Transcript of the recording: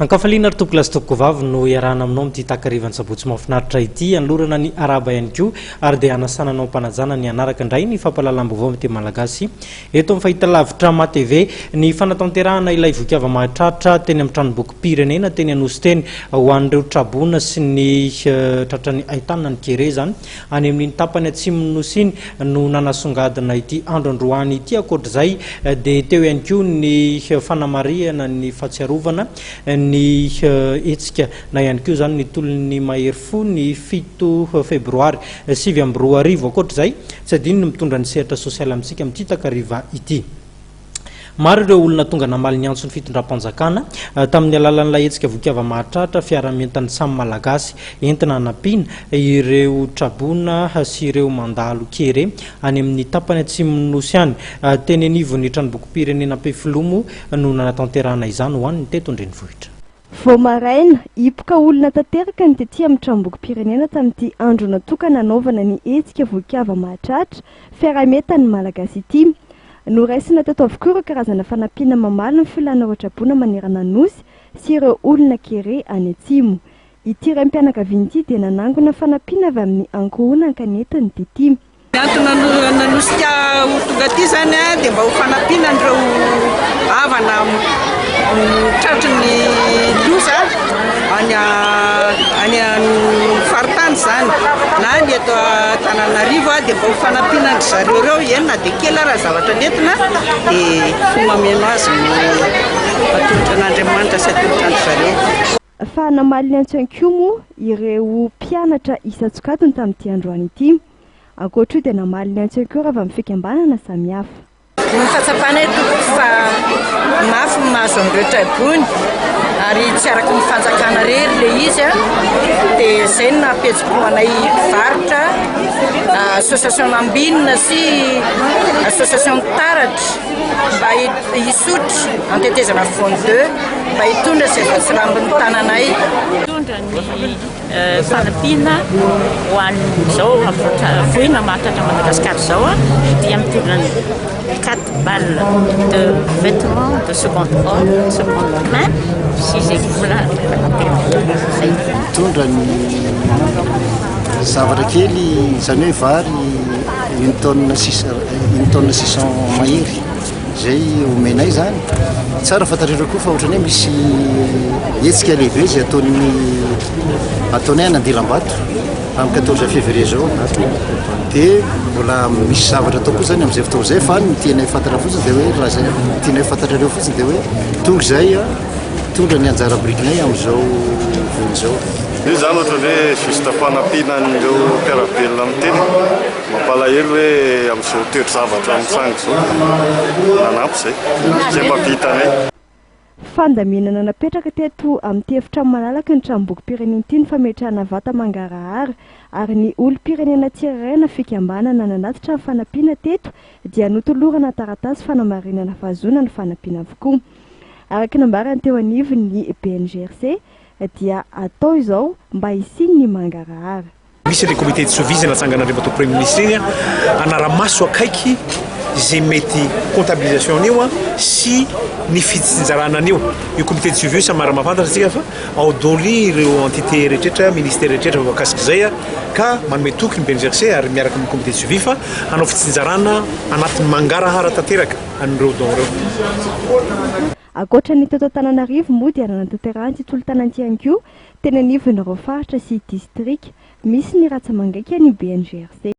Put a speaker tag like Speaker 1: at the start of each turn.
Speaker 1: Ankafaliana ry tompokolahy sy tompokovavy no iarahana aminao amin'ity takarivan'ny sabotsy mahafinaritra ity. Anolorana ny arahaba ihany koa ary dia hanasana anao am-panajana ny hanaraka indray ny fampahalalam-baovao amin'ny teny malagasy eto amin'ny fahitalavitra MATV. Ny fanatanterahana ilay voikava-mahatratra teny amin'ny tranombokim-pirenena teny Anosy teny ho an'ireo traboina sy ny tratran'ny haitany na ny kere izany any amin'iny tapany atsimon'ny Nosy iny no nanasongadina ity andro androany ity. Ankoatr'izay dia teo ihany koa ny fanamarihana ny fahatsiarovana ny hetsika na ihany koa izany ny tolon'ny mahery fo ny 7 febroary 2009. Ankoatr'izay, tsy adino ny mitondra ny sehatra sosialy amintsika amin'ity takariva ity. Maro ireo olona tonga namaly ny antson'ny fitondram-panjakana tamin'ny alalan'ilay hetsika Vokiava-mahatratra fiaraha-mientan'ny samy Malagasy entina hanampiana ireo traboina sy ireo mandalo kere any amin'ny tapany atsimon'ny Nosy any. Teny anivon'ny tranombokim-pirenena Ampefiloha moa no nanatanterahana izany ho an'ny teto an-drenivohitra.
Speaker 2: Vao maraina, hipoka olona tanteraka ny tety amin'ny tranombokim-pirenena tamin'ity andro natokana hanaovana ny hetsika Vohikava Mahatratra, fiaraha-mientan'ny Malagasy ity. Noraisina teto avokoa ireo karazana fanampiana mamaly ny filàna ireo traboina manerana ny Nosy sy ireo olona kere any Atsimo. Ity raim-pianakaviana ity dia nanangona fanampiana avy amin'ny ankohonan-kanetiny tety.
Speaker 3: Ny antony nanosika ho tonga aty izany dia mba ho fanampiana an'ireo havana tratry ny loza any any amin'ny faritany izany na ny eto Antananarivo dia mba ho fanampiana an-dry zareo ireo, eny na dia kely ara ny zavatra nentina dia fo mameno azy no atolotra an'Andriamanitra sy atolotra an-dry zareo.
Speaker 2: Fa namaly ny antso ihany koa moa ireo mpianatra isan-tsokajiny tamin'ity androany ity. Ankoatra io dia namaly ny antso ihany koa ireo avy amin'ny fikambanana samihafa.
Speaker 4: Ny fahatsapanay tompoko fa mafy ny mahazo an'ireo traiboina ary tsy araky ny fanjakana irery ilay izy dia izay no naha-pejy-po anay mpivarotra, association Nambinina sy association Taratra mba hisotro antetezana afovoany deux mba hitondra izay voatsirambin'ny tananay.
Speaker 5: Hitondra ny fanampiana ho an'izao voina mahatratra Madagasikara izao dia mitondra ny 4 balles de vêtements de seconde ordre, seconde main sy izay vola izay.
Speaker 6: Mitondra ny zavatra kely izany hoe vary une tonne six une tonne 600 mahery izay omenay izany. Tsara fantatrareo koa fa ohatran'ny hoe misy hetsika lehibe izay ataon'ny ataonay any Andilambato amin'ny 14 février izao. Dia mbola misy zavatra atao koa izany amin'izay fotoana izay fa ny tianay fantatra fotsiny dia hoe lazaina ny tianay fantatrareo fotsiny dia hoe tonga izay mitondra ny anjara birikinay amin'izao vola izao.
Speaker 7: Io izany ohatran'ny hoe juste fanampiana an'ireo mpiara-belona amin'ny tena. Mampalahelo hoe amin'izao toe-javatra mitranga izao nanampy izay, izay mba vitanay.
Speaker 2: Fandaminana napetraka teto amin'ity efitrano malalaky ny tranombokim-pirenena ity ny fametrahana vata mangarahara ary ny olom-pirenena tsirairay na fikambanana nanatitra ny fanampiana teto dia notolorana taratasy fanamarinana fahazoana ny fanampiana avokoa. Araka ny nambarany teo anivon'ny BNGRC dia atao izao mba hisian'ny mangarahara.
Speaker 8: Misy ilay comité de suivi izay natsangan'Andriamatoa Praiminisitra iny hanara-maso akaiky izay mety comptabilisation an'io sy ny fitsinjarana an'io. Io comité de suivi io samy miara-mahafantatra isika fa ao daholo ireo entité rehetra, ministère rehetra voakasik'izay ka manome toky ny BNGRC ary miaraka amin'ny comité de suivi fa hanao fitsinjarana anatin'ny mangarahara tanteraka an'ireo dons ireo.
Speaker 2: Ankoatra ny teto Antananarivo moa dia nanatanterahana ity tolo-tanana ity ihany koa teny anivon'ireo faritra sy distrika misy ny ratsa-mangaika ny BNGRC.